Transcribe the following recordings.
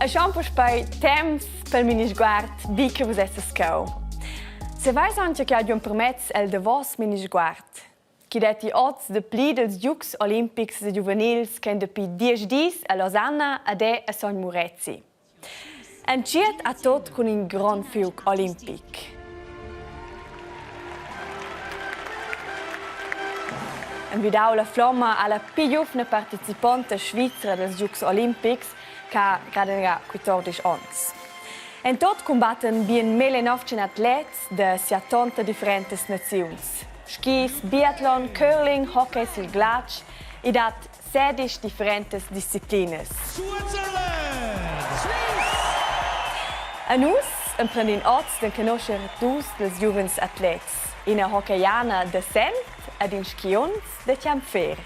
E schon puspei temps pel minisguard bi che vus esses cheu. Se vais anche che hagiu permezz el davos minisguard, chi detti oz de pli dels giugs olimpics de giuvenils che dapi diesch dis a Losanna ad è a Sogn Murezi. Entschiet ha tot cun in grond fiug olimpic. Envidau la flomma alla pli giuvna participonta svizra dels Giugs olimpics che ha guadagnà 14 onns. En tot cumbattan bien 1900 atlets de siatonta differentas naziuns. Skis, biathlon, curling, hockey sil glatsch, i dat sedisch differentas disciplinas. A nus emprendin oz d'enconoscher dus dels giuvens atlets, ina hockeyana da Sent ed in skiunz da Champfèr.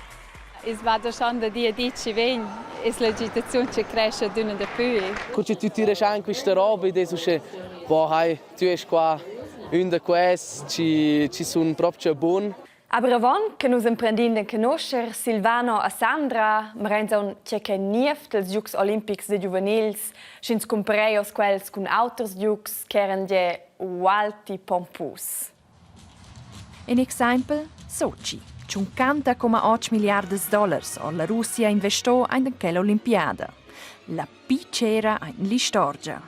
I's va da schon da dir di chi vegn, es l'agitaziun chi crescha adüna dapü. Cur che tü tiresch aint quista roba id es uschè, boh, hai, tü est qua ün da quels chi chi sun propcha bun. Aber avon che nus emprendin d'enconoscher Silvano a Sandra, marein aunc tgei ch'ei niev dils giugs olimpics da giuvenils, sch'ins cumpareglia oz quels cun auters giugs ch'eran gie ualti pompus. In exaimpel Sochi. 50,8 milliardas dollars ha la Russia investò aint in quella olimpiada. La picera aint in l'istorgia.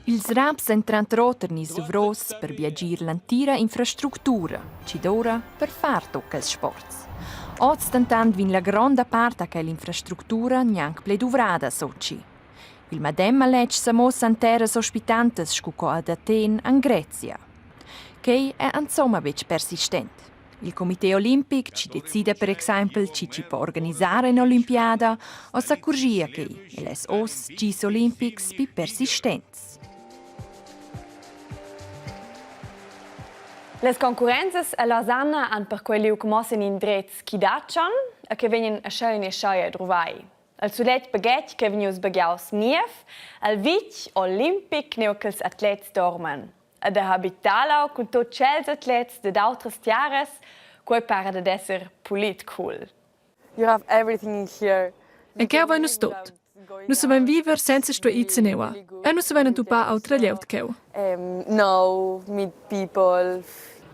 Ils raps èn tranter oter gnits duvros per biagir l'entira infrastructura, chi doura per far tut quels sports. Oz dentant vegn la gronda part da quella infrastructura gnanc pli duvrada a Sochi. Il medem maletg sa muossan terras ospitantas sco co ad Athen en Grezia. Quei è insomma betg persistent. Il comité olimpic ci decida per exempel chi chi po organisar ün'olimpiada o s'accurgia che el es oz gis olimpics pi persistents. Las concurrenzas a Losanna han perquei liug mo sin indrezs chi datschan e che vegnan aschia in aschia druvai. Il sulet baghetg che vegnius baghiaus niev, el vitg olimpic nua ch'ils atlets dorman. Ed ha habitar cun tut tschels atlets dad autras tiaras, quei para dad esser pulit cool. You have everything here. E cheu vein nus tut. Nus savein viver senza stuer ir zaneua. E nus savein entupar autra glieud cheu. Know, meet people.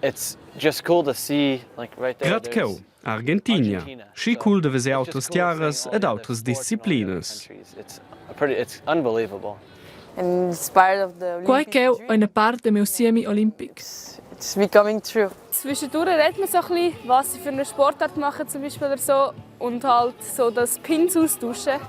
It's just cool to see like right there. Grad cheu, Argentinia. Schi cool da veser autras tiaras ed autras disciplinas. It's unbelievable. Quei cheu ei ina part da miu siemi olimpic. It's becoming true. Zwischendurch redet man so ein bisschen, was sie für eine Sportart machen zum Beispiel oder so und halt so das Pins austauschen.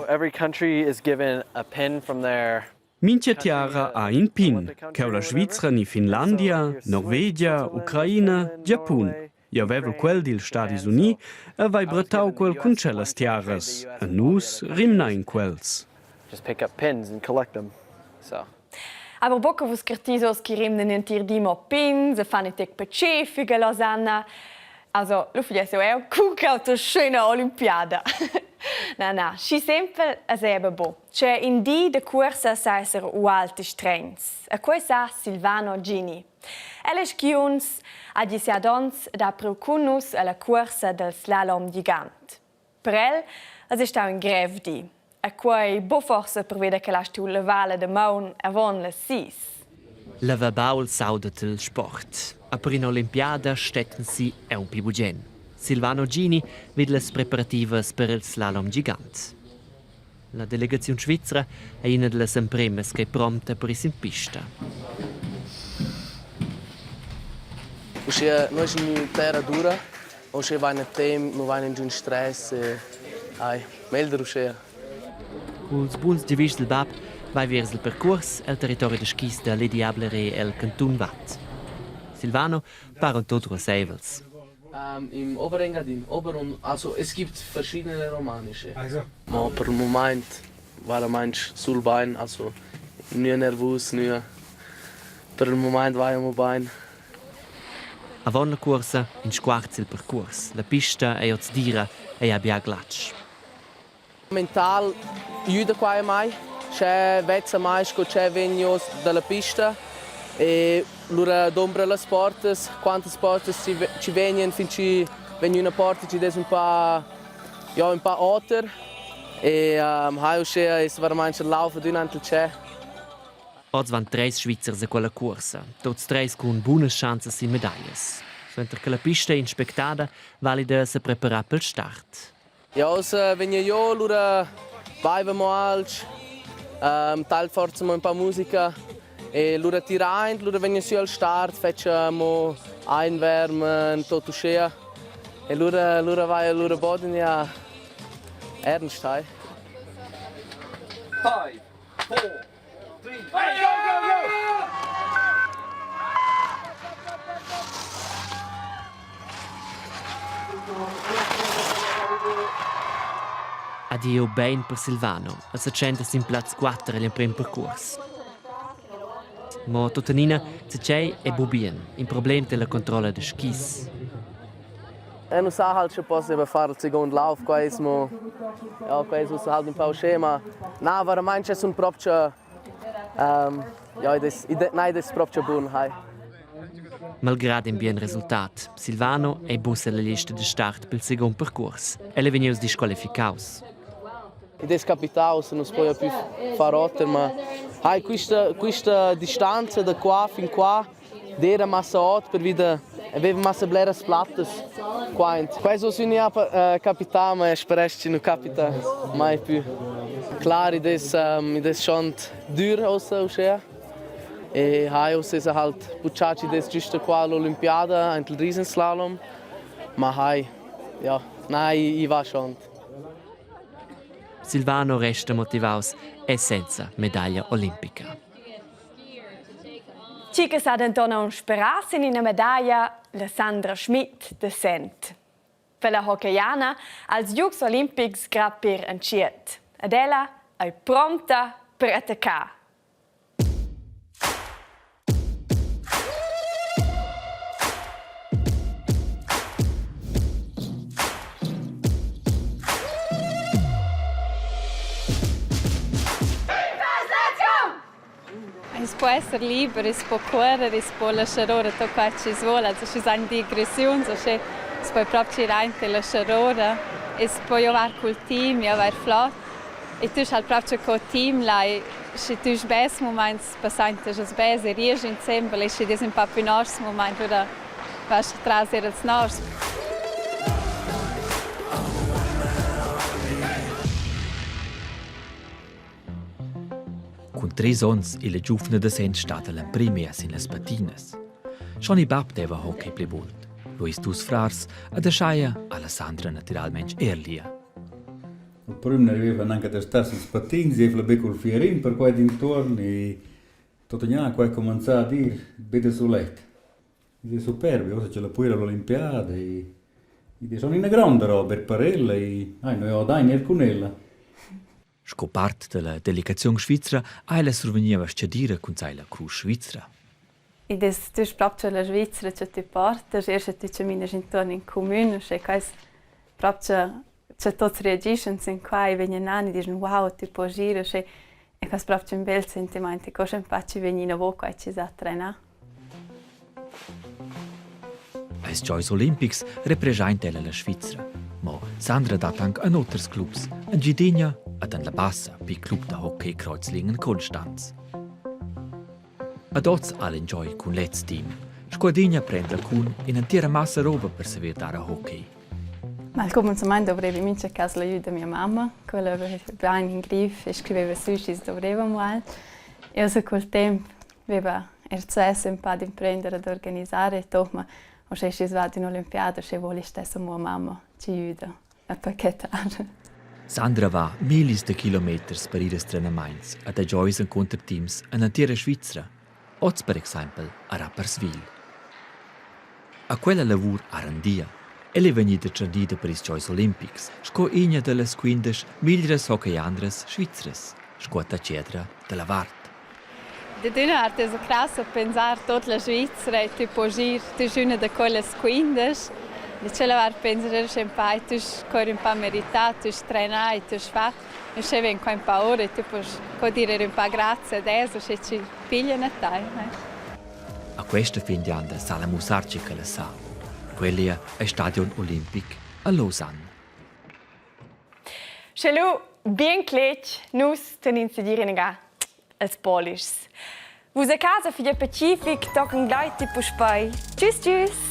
Every country is given a pin from their Mintga tiara ha in pin, cheu la Svizra ni Finlandia, Norvegia, Ucraina, Giapun. Jeu vevel quel dils Stadis Uni e vai brattau quel cun tschellas tiaras e nus rimnein quels. Just pick up pins and collect them. So. Aber buca vus cartisos che rimnen entir di mo pins e fan in tec pacific a Losanna. Also, lu figess eu cuca auter schöna Olimpiada. na, na, schi sempel es eben bo. Che in di da cuorsa sa esser ualti stregns. E quei sa Silvano Gini. El es skiunz, ha gi siat ons ed ha priu cun nus alla cuorsa del slalom gigant. Per el es ei stau in grev di. E quei bu forsa pervia da ch'el ha stuiu levar la damaun avon las sis. Leva baul s'auda il sport. A per in'olimpiada stetten si aunc pli bugen. Silvano Gini vid las preparativas per il slalom gigant. La delegaziun svizra ei ina dallas empremas ch'ei promta per ir sin pista. Uschia noi sun gnü terra dura, uschè vaina temp, nu vaina ingün stress e ai, meglder uschea. Culs buns giavischs dil bab vai viers il percuors el territori da skis da Le Diablerets el cantun Watt. Silvano para tut ruasseivels. Im Oberengadin, Ober und also es gibt verschiedene romanische. Ma per il mumaint vairamaing sul bain, also gnü nervus, gnü per il mumaint vaja amo bain. Avon la cuorsa in sguard sil percuors. La pista ei oz dira e ha bia glatsch. Mental güda quai a mai, sche vezza mai sco che vegn oz dalla pista e Lura dombra las portas, quantas portas ci, ci vegnan fin chi vegn üna porta chi dess ün pa ja ün pa oter e um, hai uschea es veramaing il lauf adüna ant il tschè. Oz van treis Svizzers a quella cuorsa, tuts treis cun bunas schanzas sin medaglias. Suenter che la pista è inspectada, vali da sepreparar pel start. Ja, ussa vegn io, lura vaivamo alch, um, tal forza mo ün pa musica e lura tiraint, lura vegn sü al start, fetscha mo einwärmen, tot uschea. E lura, lura vai lura bod in ja ernst, hai. 5, 4, 3, go, go, go! Adio bein per Silvano, el setschenta sin plaz 4 egl emprem percuors. Mo tuttenina zatgei è bu bien, in problem della controlla da skis. E nu sa halt sche poss eben far il seguond Lauf, quai es mo ja, quai es ussa halt ün pau schema. Na, veramaing sun propcha um, ja, id es id na, id es propcha bun, hai. Malgrad in bien resultat, Silvano ei buc ella lista da start pel secund percuors. El ei vegnius disqualificaus. Id es capitau, se nu's poja pü far oter, ma hai quista quista distanza da qua fin qua d'eira massa ot pervi da aveva massa bleras plattas qua aint. Quai es uss gnü capità, ma speresch chi nu capita mai pü. Clar, id es id es schon dür uossa uschea e hai uss esa halt puchà chi'd es güsta qua l'olimpiada aint il Riesenslalom, ma hai, ja, na, i i va schon. Silvano resta motivaus e senza medaglia olimpica. Chi che sa denton aunc sperar sin ina medaglia, la Sandra Schmidt de Sent. Per la hockeyana als Giugs olimpics grad per entschiet. Ed ella ei pronta per attaccar. I's po esser liber, i's po cuorrer, i's po laschar ora tot quai chi's voul. Also schi's han digressiuns uschè es poi propcha ir aint e laschar ora. I's po giovar cul team e avair flot. E tü scha'l propcha co team l'hai, schi tü sbess mumaints passaintas as bes e riesch insembel e schi dess ün pa pü noschs mumaint lura Vas tras er els nos. Cun treis onns ei la giuvna da Sent stada l'emprema sin las patinas. Schon il bab deva hockey pli bauld, lu ils dus frars ed ascheia alla Sandra naturalmein er lia. Il prüm n'arriveva anche da star süls patins, e be cul fierin per quai d'intuorn e tuttenina quai cumanzà ad ir be da sulet. Id es superbi, uossa c'è la puira l'olimpiada e id es schon üna gronda roba er per ella e ai noi odain eir cun ella. Sco part dalla delegaziun svizra ha ella survegniu vestgadira cun sai la crusch svizra. Id es tüs propcha la Svizra cha tü portas, eir scha tü chaminas intuorn in cumün, uschè quai es propcha cha tuots reagischan sin quai e vegnan nan e dischan: «Wow, tü post ir», uschè e quai es propcha ün bel sentimaint e co scha ün pa chi vegn inavo quai chi s'ha trenà. Als Giois olimpics represchainta ella la Svizra. Mo Sandra dat anc en oters clubs, en Gidigna ed en la Bassa pi club da hockey Kreuzlingen Konstanz. Ad oz ha l'enjoy cun lez team. Squadrigna prenda cun in'entira massa roba per saver dar a hockey. Ma al cumenzament dovrevi in mincha cas l'aiüt da mia mamma, quella aveva bain in grif e scriveva sü schi's dovreva mual. E ussa cul temp veva RCS ün pa d'imprender ad organisar e tot, ma uschè schi's va ad ün'olimpiada, sche voul istess amo mamma chi güda a paquettar. Sandra va millis da kilometers per ir als trenamaints ed ha giois encunter teams en l'entira Svizra. Oz per exempel a Rapperswil. A quella lavur ha rendia. Ella è vegnida tschernida per ils giois olimpics sco ina da las 15 meglras hockeyandras svizras, sco attachedra da la vart. Dad üna vart esa crass a pensar tuot la Svizra e tü poust ir, tü es üna da quellas 15. Da tschella vart penser eir usché ün pa, tü hast cor ün pa merità, tü hast trenà e tü hast fat. Uschè vegn qua ün pa our e tü poust co dir eir ün pa grazia ad els, uschè chi piglian a tai. A questa fin d'janda sa la mussar tge ch'ella sa. Quella è Stadion Olimpic a Lausanne. Sche lu bien cletg, nus tenin segir inaga els polischs. Vus a casa figlia pacific tochen gleiti puspei. Tschüss, tschüss!